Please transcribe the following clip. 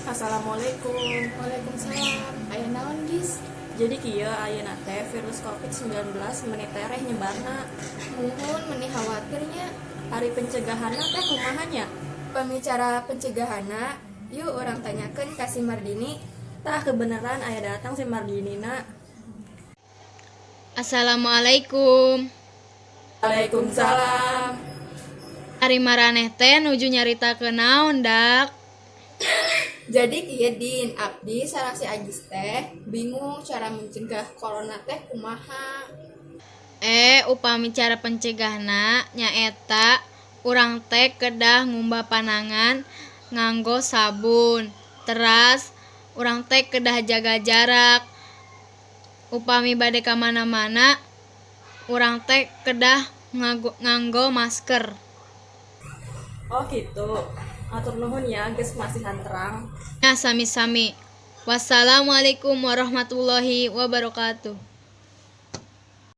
Assalamualaikum. Waalaikumsalam. Aya naon, Gis? Jadi kieu, ayeuna teh virus COVID-19 meuni tereh nyebarna. Muhun, meni khawatir nya. Ari pencegahanna teh kumaha nya? Pami cara pencegahanna, yuk urang tanyakeun ka si Mardini. Tah, kebenaran aya datang si Mardinina. Assalamualaikum. Waalaikumsalam. Ari maraneh teh nuju nyaritakeun naon, Dak? Jadi kieu, Din, abdi sareng si Agis teh bingung cara mencegah corona teh kumaha. Eh, upami cara pencegahna nyaeta urang teh kedah ngumbah panangan nganggo sabun. Teras urang teh kedah jaga jarak. Upami bade ka mana-mana, urang teh kedah nganggo masker. Oh gitu. Hatur nuhun ya, geus masihan terang. Nah, sami-sami. Wassalamualaikum warahmatullahi wabarakatuh.